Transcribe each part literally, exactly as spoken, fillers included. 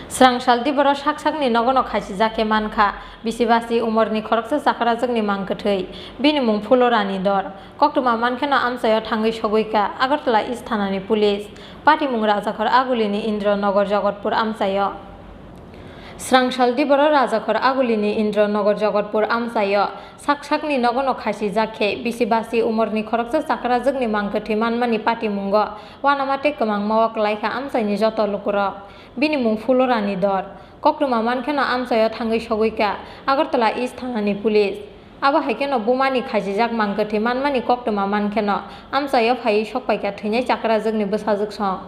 Srangsal diboro sak sakni nogono khasijak khe mankha bisi basi umorni khoroksa chakrajwkni mang kwthwi, bini mung Phulo Rani Dor. Koktwma mankheno amchaio thangwi sogwikha Agartala East thanani police. Patimung Rajakhor Agulini Indra Nagar Jagatpur amchaio. Srangsal diboro Rajakhor Agulini Indra Nagar Jagatpur amchaio sak sakni nogono khasijak khe bisi basi umorni khoroksa chakrajwkni mang kwthwi manmani patimungo uanama tei kwmangma o kwlaikha amchaini joto lukurok. Bini mung Phulo Rani Dor. Koktwma mankheno amchaio thangwi sogwikha Agartala East thanani police. Abo hai kheno bumani khasijak mang kwthwi manmani koktwma mankheno amchaio phaiwi sokpaikha thwinai chakrajwkni bwsajwk song.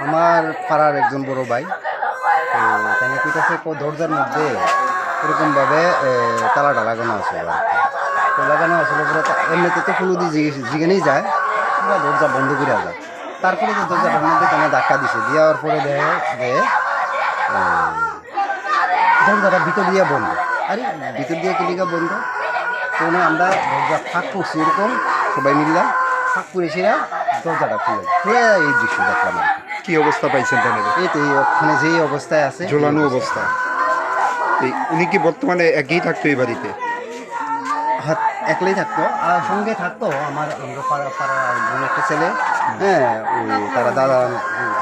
আমার পাড়ার একজন বড় ভাই, তো তাকে কইতাছে, "কো দরজার মধ্যে এরকম ভাবে, এ, তালাটা লাগানো আছে আর কি।" তো লাগানো আছে বলে তো এমনিতে তো ফুলুদি জিগে-, জিগানি যায়, পুরা দরজা বন্ধ করে যায়। তারপরে তো দরজাটার মধ্যে তারা ধাক্কা দিছে, দেওয়ার পরে দেখে যে, এ, দরজাটা ভিতর দিয়ে বন্ধ। আরে, ভিতর দিয়ে কিলিকা বন্ধ? তো মানে আমরা দরজা ফাঁক করছি এরকম, সবাই মিললাম, ফাঁক করে সেরা দরজাটা খুলে, খুলে এই দৃশ্য দেখলাম আর কি। কি অবস্থা পাইছেন তাহলে? এই তো এই ওখানে যেই অবস্থায় আছে, ঝোলানো এই অবস্থা। অবস্থা। এই উনি কি বর্তমানে একেই থাকতো এই বাড়িতে? হ্যাঁ, একলাই থাকতো, আর সঙ্গে থাকতো আমার, আমরা পাড়া, পাড়া একজন একটা ছেলে, হ্যাঁ, ওই তারা দাদা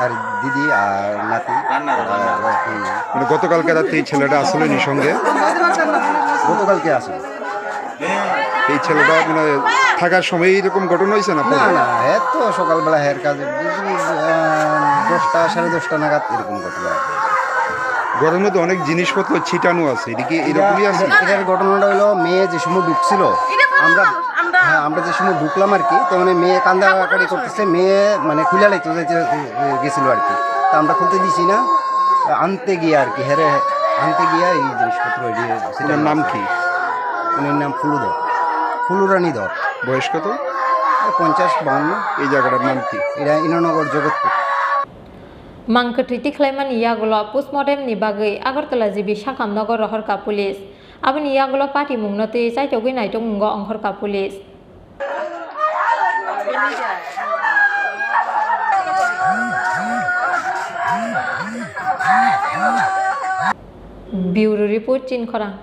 আর দিদি আর নাতি। রান্নার, রান্নার। হুম। মানে গতকালকে রাতে এই ছেলেটা আসলো নি সঙ্গে? গতকালকে আসলো। এই ছেলেটা মানে থাকার সময় এইরকম ঘটনা হয়েছে না? না, না, এত সকালবেলা হের কাজে, আহ, দশটা, সাড়ে দশটা নাগাদ এরকম ঘটনা। ঘরের মধ্যে অনেক জিনিসপত্র ছিটানো আছে, এটা কি এরকমই আছে? এটা, এটার ঘটনাটা হলো, মেয়ে যে সময় ঢুকছিল, আমরা, আমরা হ্যাঁ, আমরা যে সময় ঢুকলাম আর কি, তো মানে মেয়ে কান্দাকাটি করতেছে, মেয়ে মানে খুলে লাইতে যাইতে, এ, গেছিল আর কি, তা আমরা খুলতে দিছি না, আনতে গিয়ে আর কি, হেরে আনতে গিয়ে এই জিনিসপত্র ওই যে সেটা ওনার নাম কি? উনার নাম ফুলুধর, ফুলুরানী ধর। বয়স কত? এই পঞ্চাশ বাউন্ন। এই জায়গাটার নাম কি? এটা ইন্দ্রনগর Jagatpur. Mang kwthwi tikhlaimani yagulo postmortem ni bagwi Agartala G B Sakam nogo rohorkha police. Aboni yagulo patimungno twi chaitogwi naitokmungo ongkhorkha police. Bureau report, Chinkhorang.